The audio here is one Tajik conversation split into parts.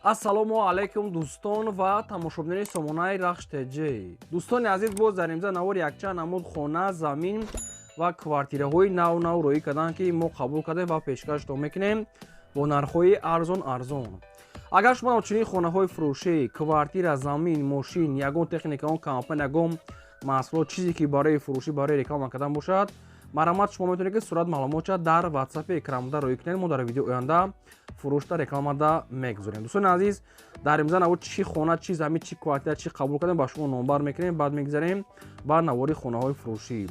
Ассалому алайкум, дӯстон ва тамошобинони сомонаи Рахш ТЖ. Дӯстони азиз, боз дар имза навор якчанд намуд хона, замин ва квартираҳои нав нав роӣ карданд, ки мо қабул кардем ва пешкаштон мекунем бо нархҳои арзон арзон. Агар шумо чунин хонаҳои фурӯшӣ, квартира, замин, мошин, ягон техника, он компания, ягон маҳсулот, чизе ки барои фурӯшӣ, барои реклама кардан бошад, марҳамат, шумо метавонед, ки сурат маълумотша дар ватсапи экранбуда роӣ кунед. Мо дар видео оянда фурӯшта, рекламада мегузорем. Дӯстони азиз, дар имза навор чӣ хона, чӣ замин, чӣ квартира, чӣ қабул кардем, ба шумо номбар мекунем. Баъд мегузарем ба навори хонаҳои фурӯшӣ.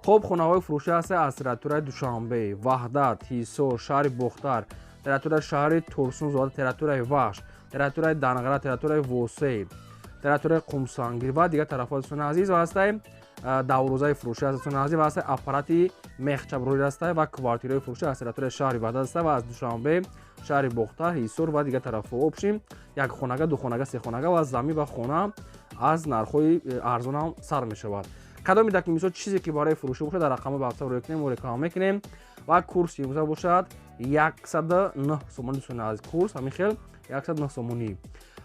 Хуб, хонаҳои фурӯшӣ ҳаста аз территорияи Душанбе, Ваҳдат, Ҳисор, шаҳри Бохтар, территорияи шаҳри Турсунзода, территорияи Вахш, территорияи Данғара, территорияи Восей, территорияи Қумсангир ва дигар тарафҳо. Дӯстони азиз, ва ҳастаи даврӯзаи фурӯшӣ аст. Дӯстони азиз, ва ҳастаи аппарати мехчаброрӣ ҳастай ва квартираҳои фурӯшӣ аз территорияи шаҳри Ваҳдат ҳаста ва аз Душанбе, шаҳри Бохтар, Ҳисор ва дигар тарафҳо. Общем, як хонага, ду хонага, се хонага ва замин ва хона аз нархҳои арзонам сар мешавад. Кадоме ки, мисол, чизе ки барои фурӯшӣ бошад, дар рақамҳои ватсап рӯй кунем, мо реклама мекунем. Ва курси имрӯза бошад 109 сомонӣ. Дӯстони азиз, курс ҳамин хел 109 сомонӣ.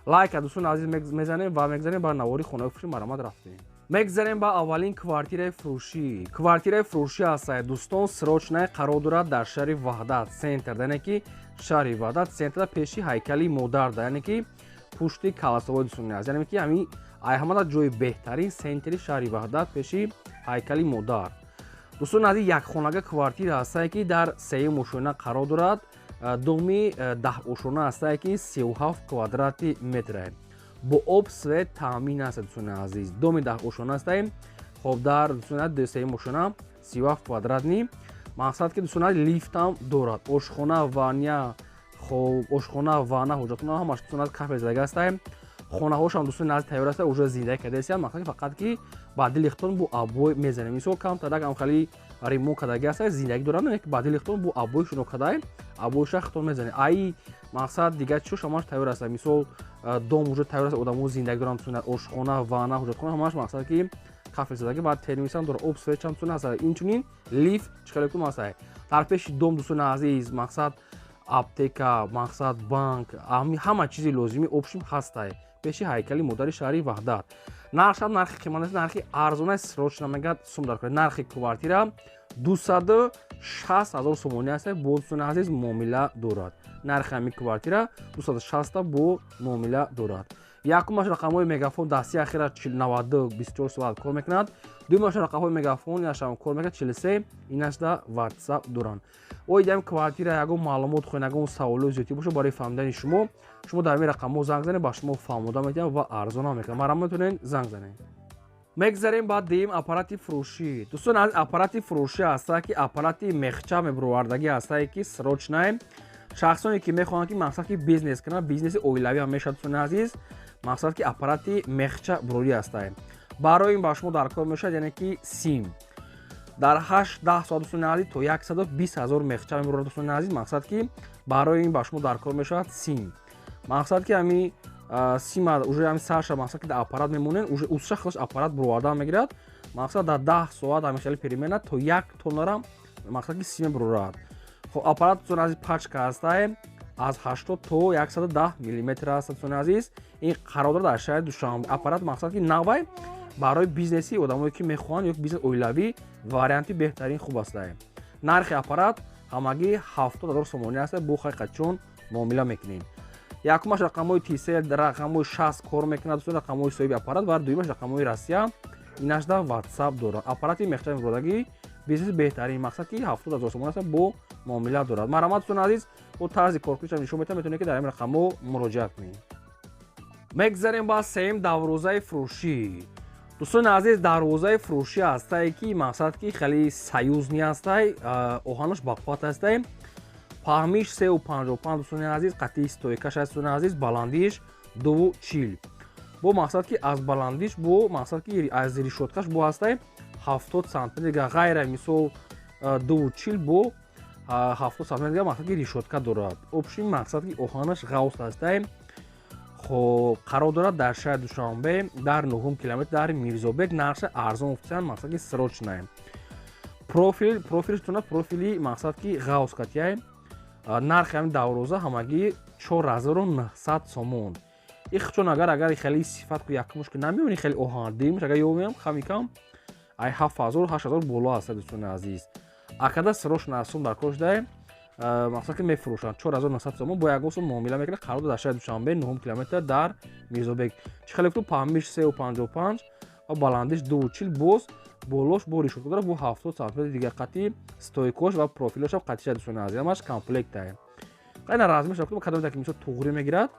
Лайка, дӯстони азиз, мезанем ва мегзарем ба навори хонаҳои фурӯшӣ. Марҳамат, рафтем. Мегзарем ба аввалин квартираи фурӯшӣ. Квартираи фурӯшӣ ҳастае, дӯстон, срочная, қарор дорад дар шаҳри Ваҳдат, центр, яъне ки шаҳри Ваҳдат, центрда, пеши ҳайкали модарда, яъне ки пушти колосовой. Дӯстони азиз, яъне ки ҳамин ай ҳамада ҷои беҳтарин, центри шаҳри Ваҳдат, пеши ҳайкали модар. Дӯстони азиз, якхонага квартира ҳастае, ки дар сеюм ошёна қарор дорад. Доми 10 ошёна ҳастае, ки 37 квадрати метре, бо об, свет таъмин аст. Дӯстони азиз, доми 10 ошёна ҳастае. Хоб, дар, дӯстони, сеюм ошёна, 37 квадратный. Мақсад ки, дӯстони азиз, лифтам дорад, ошхона, ваня. Хоб, ошхона, ванна, ҳоҷатхона ҳамаш, дӯстони азиз, кафел задага ҳастае. Хонаҳошам, дӯстони азиз, тайёр аста, уже зиндагӣ кардаистанд. Мақсад фақат ки ба дили худтон бу обой мезанем. Мисол, камтарак амхали ремонт кардаги аста, зиндагӣ доранд, ба дили худтон бу обой шуно кардай, обойша худтон мезанем. Ай мақсад дигар чиш ҳамаш тайёр аста. Мисол, дом уже тайёр аст, одамо зиндагӣ доранд. Ошхона, ванна, ҳоҷатхона ҳамаш, мақсад ки кафел задагӣ ва термисам дорад, об, свет чам дӯстони ҳаста. Инчунин лифт чӣ кум ҳаста дар пеши дом. Дӯстони азиз, мақсад аптека, мақсад банк, ҳама чизи лозимӣ, общем, ҳастай пеши ҳайкали модари шаҳри Ваҳдат. Нархшам нархи қимат нест, нархи арзона. Срочно мегӯяд, сум дар кор. Нархи квартира 260 000 сомонӣ аст. Бо, дӯстони азиз, муомила дорад. Нархи ҳамин квартира 260 бо муомила дорад. Якумаш рақамҳои Мегафон, дасти ахира 92, 24 соат кор мекунад. Дуюмаш рақамҳои Мегафон, инашам кор мекунад, 43, инашда Ватсап доранд. Оидам квартира ягон маълумот хоҳед, ягон саволои зиёдтӣ бошад барои фаҳмидани шумо, шумо дар ҳамин рақамҳо занг занед, ба шумо фаҳмода метиҳам ва арзонам мекунам. Марҳамат, метавонед занг занед. Мегзарем ба дуюм аппарати фурӯшӣ. Дӯстон, аз аппарати фурӯшӣ ҳаста, ки аппарати мехча мебуровардагӣ ҳастае, ки срочное. Шахсоне ки мехоҳанд, ки мақсад ки бизнес кунанд, бизнеси оилавӣ ҳам мешавад. Дӯстони азиз, мақсад ки аппарати мехча бурорӣ ҳастае. Барои ин ба шумо дар кор мешавад, яъне ки сим. Дар 8-10 соат, дӯстони азиз, то 120 000 мехча мебурад. Дӯстони азиз, мақсад ки барои ин ба шумо дар кор мешавад сим. Мақсад ки ҳами сима уже ҳами сарша, мақсад ки дар аппарат мемонед, уже усша худаш аппарат буровардан мегирад. Мақсад дар 10 соат ҳами хеле примерно то як тоннара, мақсад ки сима бурорад. Хоб, аппарат, дӯстони азиз, пачка ҳастае, аз 80 то 110 миллиметр аст. Дӯстони азиз, ин қарор дорад дар шаҳри Душанбе. Аппарат, мақсад ки навай, барои бизнеси одамое ки мехоҳанд ё бизнес оилавӣ, варианти беҳтарин хуб астае. Нархи аппарат ҳамагӣ 70 000 сомонӣ аст, бо ҳақиқатчон муомила мекунем. Якумаш рақамҳои Тисел, рақамҳои 60 кор мекунад, дӯстон, рақамҳои соҳиби аппарат, ва дуюмаш рақамҳои Россия, инашда Ватсап дорад. Аппарати мехча мебуродагӣ, бизнеси беҳтарин, мақсад ки 70 000 сомон аст, бо муомила дорад. Марҳамат, дӯстони азиз, бо тарзи коркунишам нишон метавон, метавонед, ки дар ҳамин рақамҳо муроҷиат кунед. Мегзарем ба сеюм дарвозаи фурӯшӣ. Дӯстони азиз, дарвозаи фурӯшӣ ҳастае, ки мақсад ки хеле союзный ҳастай, оҳанаш бақувват ҳастай, паҳмиш 3,55, дӯстони азиз, қатъи стойкаш аст. Дӯстони азиз, баландиш 2,40, бо мақсад ки аз баландиш, бо мақсад ки аз решёткаш бо ҳастай 70 сантиметр, ғайра мисол 2,40 бо 70 сантиметр, мақсад ки решётка дорад. Общем, мақсад ки оҳанаш ғавс ҳастай. Хоб, қарор дорад дар шаҳри Душанбе, дар нуҳум километр, дар Мирзобек. Нархша арзон гуфтан, мақсад ки срочное. Профил, профилш туна, профили, мақсад ки ғавс катияй. Нархи ҳамин давроза ҳамагӣ 4900 сомон. Их чун агар хеле сифат ку якмуш ки намеёни хеле оҳан димш агар ёмеям хамикам ай 7000 8000 боло аст дӯстони азиз. Акада сирош насум дар кор шудаe мақсад ки мефурӯшанд 4900 сомон бо ягон сум муомила мекунад. Қарор дар шаҳри Душанбе 9 километр дар Мирзобек. Чӣ хеле гуфту паҳмиш 3,55 ва баландиш 2,40 боз болош бо решётка дорад бо 70 сантиметр дигар қати стойкош ва профилошам қатиша дӯстони азиз ҳамаш комплектае. Қайна размерш кадом ки мисол туғрӣ мегирад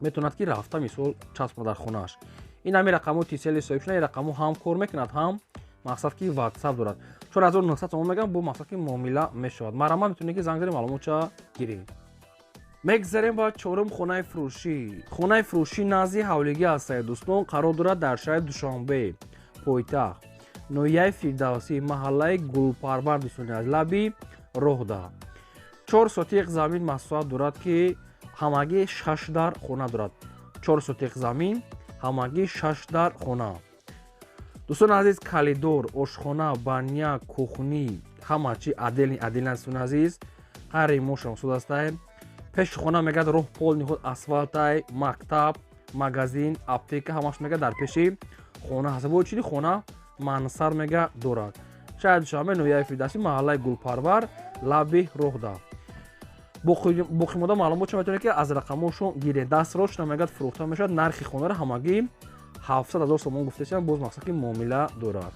метавонад ки рафта мисол часпонад дар хонааш. Ин ҳамин рақамҳои тисели соҳиб шуда, ин рақамҳо ҳам кор мекунад, ҳам мақсад ки WhatsApp дорад. 4900 сомон мегам бо мақсад ки муомила мешавад. Марҳамат метавонед ки занг занед маълумотча гиред. Мегзарем ба чорум хонаи фурӯшӣ. Хонаи фурӯшӣ назди ҳавлигӣ ҳастад дӯстон, қарор дорад дар шаҳри Душанбе, пойтахт, ноҳияи Фирдавсӣ, маҳаллаи Гулпарвар дӯстони аз лаби роҳда. 4 сотиқ замин масоҳат дорад ки ҳамагӣ 6 дар хона дорад. 4 сотиқ замин ҳамагӣ 6 дар хона. Дӯстони азиз, коридор, ошхона, баня, кухни ҳама чи отдельный отдельный дӯстони азиз. Ҳар мошам суд астае. Пеши хона мегӯяд роҳ полный худ асфалтай, мактаб, магазин, аптека ҳамаш мегӯяд дар пеши хона ҳаст. Бо чиди хона мансар мега дорад. Шаҳри Душанбе, ноҳияи Фирдавсӣ, маҳаллаи Гулпарвар, лаби роҳда. Боқимонда маълумот ча метавонед ки аз рақамҳошон гиред. Дастрочно мегӯяд фурӯхта мешавад. Нархи хонаро ҳамагӣ 700 000 сомон гуфтасиам, боз мақсад ки муомила дорад.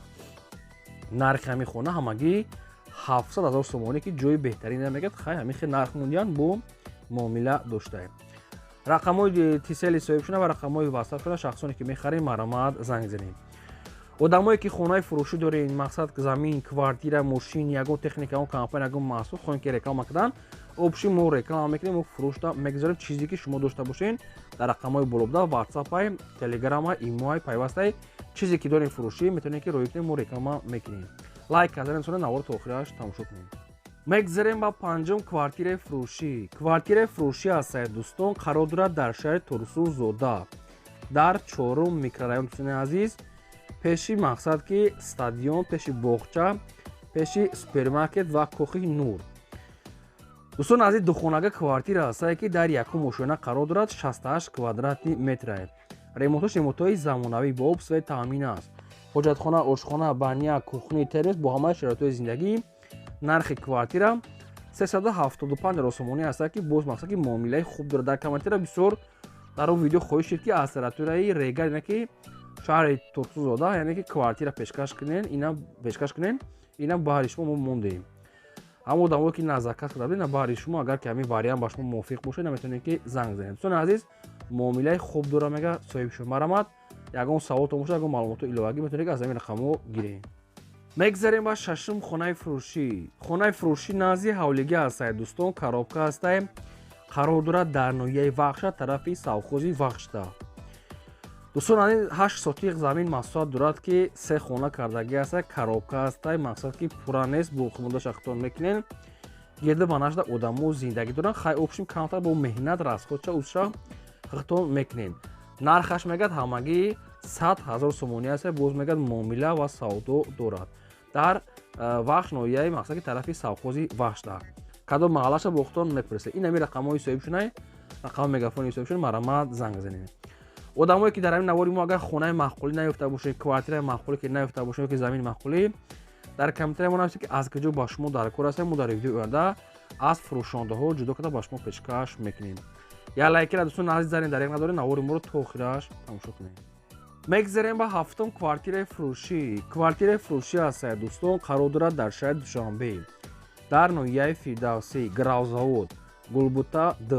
Нархи ҳамин хона ҳамагӣ 700 000 сомонӣ ки ҷои беҳтарин мегӯяд. Хай ҳамин хел нарх мондиян бо муомила доштаем. Рақамҳои тисели соҳиб шуда ва рақамҳои WhatsApp шуда шахсоне ки мехарем марҳамат занг занед. Одамое ки хонаи фурӯшӣ доред, мақсад замин, квартира, мошин, ягон техника, ягон компания, ягон маҳсул хоҳем ки реклама кардан, общий мо реклама мекунем, мо фурӯшта мегузорем. Чизе ки шумо дошта бошед дар рақамҳои болобуда WhatsApp-ай, Telegram-ай, имо-ай пайвастай, чизе ки дорем фурӯшӣ метавонед ки роӣ кунем, мо реклама мекунем. Лайк кардан соне навор то охираш тамошо кунем. Мегзарем ба панҷум квартираи фурӯшӣ. Квартираи фурӯшӣ ҳастад дӯстон, қарор дорад дар шаҳри Турсунзода, дар чорум микрорайон дӯстони азиз, пеши мақсад ки стадион, пеши боғча, пеши супермаркет ва кохи Нур. Дӯстони азиз, духонага квартира ҳастае ки дар якум ошёна қарор дорад, 68 квадратный метрае. Ремонтош ремонтҳои замонавӣ бо об свет таъмин аст. Ҳоҷатхона, ошхона, баня, кухни, термос бо ҳамаи шароитҳои зиндагӣ. Нархи квартира 375 000 сомонӣ ҳастад ки боз мақсад ки муомилаи хуб дорад. Дар комментария бисёр дар он видео хоҳиш шуд ки аз территорияи Регар, яъне ки шаҳри Турсунзода, яъне ки квартира пешкаш кунен, ина пешкаш кунен, ина баҳри шумо мо мондем. Ҳамон одамое ки на заказ карда будед, на баҳри шумо, агар ки ҳамин вариант ба шумо мувофиқ бошад, наметавонед ки занг занед. Дӯстони азиз, муомилаи хуб дора мега соҳиб шуд. Марҳамат, ягон саволтон бошад, ягон маълумоти иловагӣ метавонед ки аз ҳамин рақамҳо гиред. Мегзарем ба шашум хонаи фурӯшӣ. Хонаи фурӯшӣ назди ҳавлигӣ ҳастае дӯстон, коробка ҳастае, қарор дорад дар ноҳияи Вахша, тарафи совхози Вахшта. Дӯстон, 8 сотиқ замин масоҳат дорад ки 3 хона кардагӣ ҳастае, коробка ҳастае, мақсад ки пурра нест, боқимонда шахтон мекунен. Гирда ба нашда одамо зиндагӣ доранд, хай общем камтар бо меҳнат расходша узша хитон мекунен. Нархаш мегӯяд ҳамагӣ 100 000 сомонӣ ҳастае, боз мегӯяд муомила ва савдо дорад. Дар Вахш ноҳияи мақсад ки тарафи совхози Вахшда. Кадом маҳаллаша бохтон мепурсед. Ин ҳамин рақамҳои соҳиб шунай, рақами мегафони соҳиб шунай, марҳамат занг занед. Одамое ки дар ҳамин навори мо агар хонаи маъқулӣ наёфта бошед, квартираи маъқулӣ ки наёфта бошед ё ки замини маъқулӣ, дар комментария мо нависед ки аз куҷо ба шумо дар кор ҳастем, мо дар видеои оянда аз фурӯшондаҳо ҷудо карда ба шумо пешкаш мекунем. Як лайкера дӯстон азиз занед, дареғ надоред, навори моро то охираш тамошо кунед. Мегзарем ба ҳафтум квартираи фурӯшӣ. Квартираи фурӯшӣ ҳастад дӯстон, қарор дорад дар шаҳри Душанбе, дар ноҳияи Фирдавсӣ, Гравзавод, Гулбута д.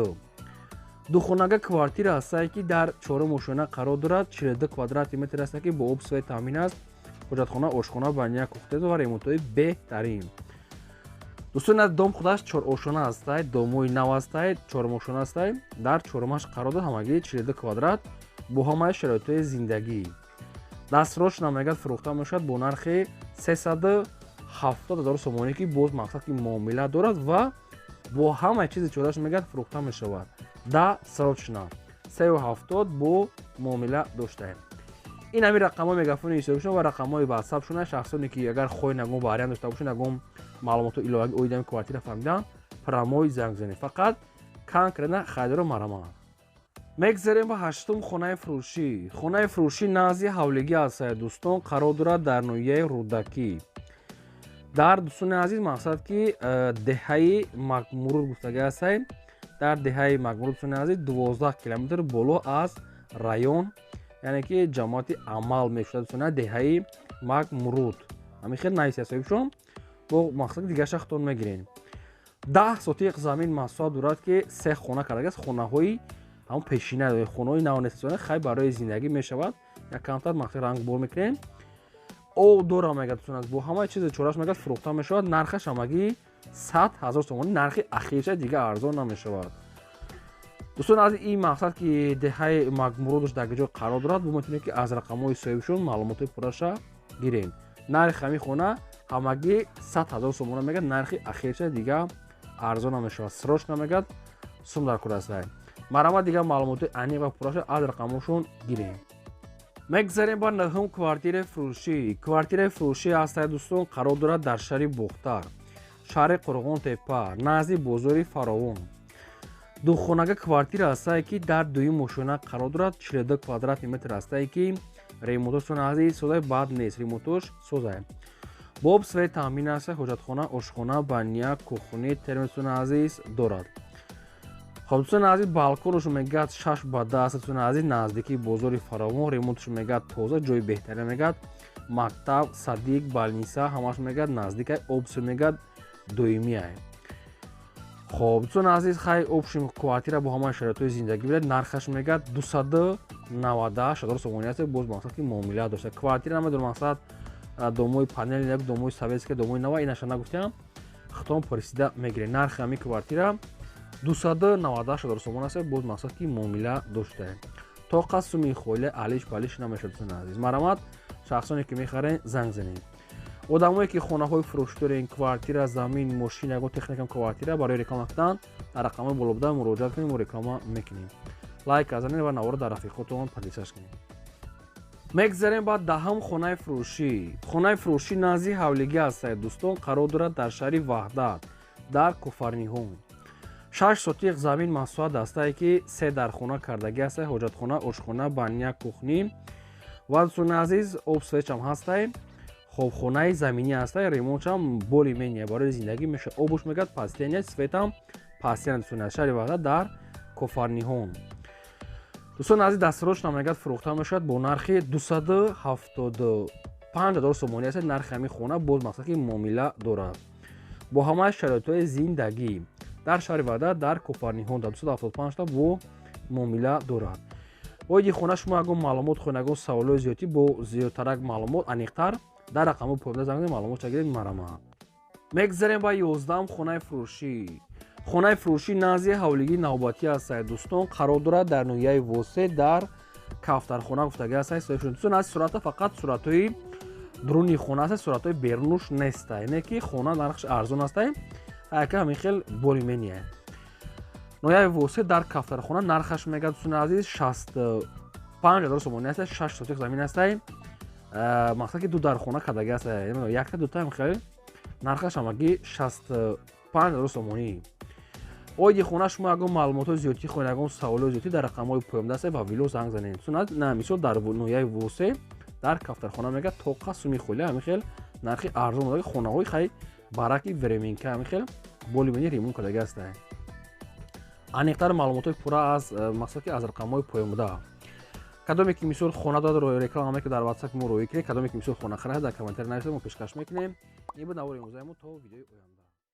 Духонага квартира ҳастае ки дар чорум ошёна қарор дорад, 42 квадрати метр ҳастае ки бо об свет таъмин аст, ҳоҷатхона, ошхона, баня, кухня ва ремонтҳои беҳтарин. Дӯстон, дом худаш чорошона ҳастае, домои нав ҳастае, чорумошона ҳастае, дар чорумаш қарор дорад, ҳамагӣ 42 квадрат бо ҳамаи шароитҳои зиндагӣ. Дастрочно мегӯяд фурӯхта мешавад бо нархи 370 000 сомонӣ ки боз мақсад ки муомила дорад ва бо ҳамаи чизи чораш мегӯяд фурӯхта мешавад. Дастрочно 370 бо муомила доштаем. Ин ҳамин рақамҳои мегафони ҳисобшон ва рақамҳои WhatsApp шона. Шахсоне ки агар хоҳед ягон вариант дошта бошед, ягон маълумоти иловагӣ оид ҳамин квартира фаҳмидан, Прямой занг занед, фақат конкретно харидоро марамад. Мегзарем ба ҳаштум хонаи фурӯшӣ. Хонаи фурӯшӣ назди ҳавлигӣ ҳастае, дӯстон, қарор дорад дар ноҳияи Рӯдакӣ. Дар, дӯстони азиз, мақсад ки деҳаи Макмуруд гуфтагӣ ҳастае. Дар деҳаи Макмуруд, дӯстони азиз, 12 километр боло аз район, яъне ки ҷамоати Амал мешудад, дӯстони, деҳаи Макмуруд. Ҳамин хел нависи соҳибшон, бо мақсади дигарша худтон мегирем. 10 сотиқ замин масоҳат дорад, ки се хона кардагиаст. Хонаҳои ҳамон пешина, хонаҳои нав нест, хай, барои зиндагӣ мешавад. Як камтар мақсад рангбор мекунем. Об дора, мегӯяд, дӯстон, бо ҳамаи чизи чораш, мегӯяд, фурӯхта мешавад. Нархаш ҳамагӣ 100 000 сомонӣ, нархи ахирша, дига арзон намешавад. Дӯстон аз ин мақсад ки деҳаи Макмуродаш дар ҷо қарор дорад, бо метавонем ки аз рақамҳои соҳибшон маълумотҳои пурраша гирем. Нархи ҳамин хона ҳамагӣ 100 000 сомона, мегӯяд, нархи ахирша, дига арзон намешавад. Срочно, мегӯяд, сум дар кор аст. Марҳамат, дигар маълумотҳои аниқ ва пурраша аз рақамҳошон гирем. Мегзарем ба нӯҳум квартираи фурӯшӣ. Квартираи фурӯшӣ ҳастае, дӯстон, қарор дорад дар шаҳри Бохтар, шаҳри Қурғонтепа, назди бозори Фаровон. Духонага квартира ҳастае, ки дар дуюм ошёна қарор дорад, 42 квадратный метр ҳастае, ки ремонтошон азиз созай, бад нест, ремонтош созай. Бо об, свет таъмин аст. Ҳоҷатхона, ошхона, баня, кухни, термосун азиз дорад. Хоб, дӯстони азиз, балконашо, мегӯяд, 6 ба 10 аст. Дӯстони азиз, наздикии бозори Фаровон, ремонташо, мегӯяд, тоза, ҷои беҳтаре, мегӯяд, мактаб, садик, больница ҳамаш, мегӯяд, наздикай. Обсу, мегӯяд, доимиай. Хоб, дӯстони азиз, хай, общем, квартира бо ҳамаи шароитҳои зиндагӣ билад. Нархаш, мегӯяд, 298 000 сомонӣ аст. Боз мақсад ки муомила дошта квартира намедонам, мақсад домои панел, як домои советский, домои нава, инаша нагуфтям, хитон пурсида мегиред. Нархи ҳамин квартира 298 000 сомон аст. Боз мақсад ки муомила доштаем, то қасуми хоила алиш балиш намешавад. Дӯстони азиз, марҳамат, шахсоне ки мехарен, занг занед. Одамое ки хонаҳои фурӯшӣ дорен, квартира, замин, мошин, ягон техникам, квартира барои реклама кардан, дар рақамҳои боло буда муроҷиат кунед, мо реклама мекунем. Лайк занед ва наворо дар рафиқотон поделиться кунед. Мегзарем ба даҳум хонаи фурӯшӣ. Хонаи фурӯшӣ назди ҳавлигӣ ҳастад, дӯстон, қарор дорад дар шаҳри Ваҳдат, дар Кофарниҳон. 6 сотиқ замин масоҳат ҳастае, ки се дархона кардагӣ ҳастае, ҳоҷатхона, ошхона, баня, кухни ва, дӯстони азиз, об, свет ам ҳастае. Хоб, хонаи заминӣ ҳастае, ремонтшам более-менее, барои зиндагӣ мешавад. Обуш, мегӯяд, постоянно, свет ам постоянно. Дӯстони азиз, шаҳри Ваҳдат, дар Кофарниҳон. Дӯстони азиз, дастсрочно, мегӯяд, фурӯхта мешавад бо нархи 275 000 сомонӣ аст нархи ҳамин хона. Боз мақсад ки муомила дорад, бо ҳамаи шароитҳои зиндагӣ, дар шаҳри Ваҳдат, дар Кофарниҳон, дар 275 та бо муомила дорад. Оиди хона шумо ягон маълумот хоҳед, ягон саволҳои зиёдтӣ, бо зиёдтарак маълумот, аниқтар дар рақамҳои поёнда занг занед, маълумот гиред. Марҳамат. Мегзарем ба 11-ум хонаи фурӯшӣ. Хонаи фурӯшӣ назди ҳавлигии навбатӣ ҳастад, дӯстон, қарор дорад дар ноҳияи Восе, дар Кафтархона гуфтагӣ ҳастад. Дӯстон, аз сурата фақат суратҳои дуруни хона аст, суратҳои берунуш неста. Яъне ки хона нархш арзон аста, яка ҳамин хел более-менее. Ноҳияи Восе, дар Кафтархона, нархаш, мегӯяд, дӯстони азиз, 65 000 сомонӣ аст. 6 сотиқ замин астай, мақсад ки ду дархона кардагӣ аст, якта, дута хел. Нархаш ҳамагӣ 65 000 сомонӣ. Оиди хона шумо ягон маълумотҳои зиёдтӣ хоҳед, ягон саволҳои зиёдтӣ, дар рақамҳои поёндаст ва вило занг занед. На, мисол, дар ноҳияи Восе, дар Кафтархона, мегӯяд, тоқа суми холи, ҳамин хел нархи арзон. Хонаҳои хай бараки временка, ҳамин хел более-менее ремонт кардагӣ ҳастанд. Аниқтар маълумотҳои пурра аз мақсад ки аз рақамҳои поён буда. Кадоме ки мисол хона дорад, реклама мекунад, дар Ватсап мо роӣ кунед. Кадоме ки мисол хона харад, дар комментарий нависед, мо пешкаш мекунем. Ин буд навори имрӯзаи мо. То видеои оянда.